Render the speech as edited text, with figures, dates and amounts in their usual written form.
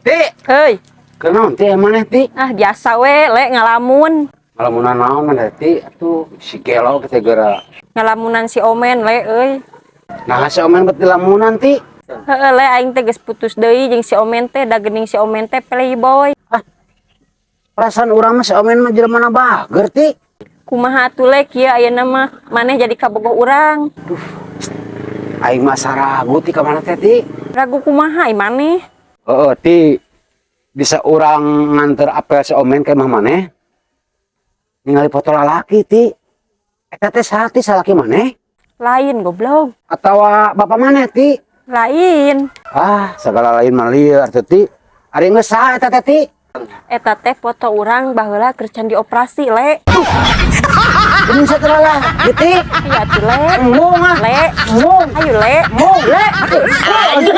Ti, Hei, kunaon, Ti, maneh, Ti? Ah, biasa we, Le, ngalamun. Ngalamunan naon maneh, Ti? Atuh si gelo kita geura. Ngalamunan si Omen, Le, euy. Nah, si Omen bet dilamunan, Ti? Heeh, Le, aing teh geus putus deui jeung si Omen teh, da geuning si Omen teh playboy. Perasaan urang mah si Omen mah jelema bager, Ti. Kumaha atuh, Le, kieu ayeuna mah maneh jadi kabogoh urang. Aing mah ragu, Ti, ka maneh teh, Ti. Ragu kumaha ai maneh? Heeh, Ti. Bisa urang nganter apel si Omen ke imah maneh? Ningali foto lalaki, Ti. Eta teh saha, Ti, salaki maneh? Lain, goblok. Atawa bapak maneh, Ti? Lain. Ah, segala lain mah lieur teh, Ti. Ari geus saha eta teh, Ti? Eta teh foto urang baheula keur can dioperasi, Le. Ini satu lah, Ti. Iya atuh, Le. Embung ah. Le. Embung. Ayo, Le. Embung. Le. Ayo.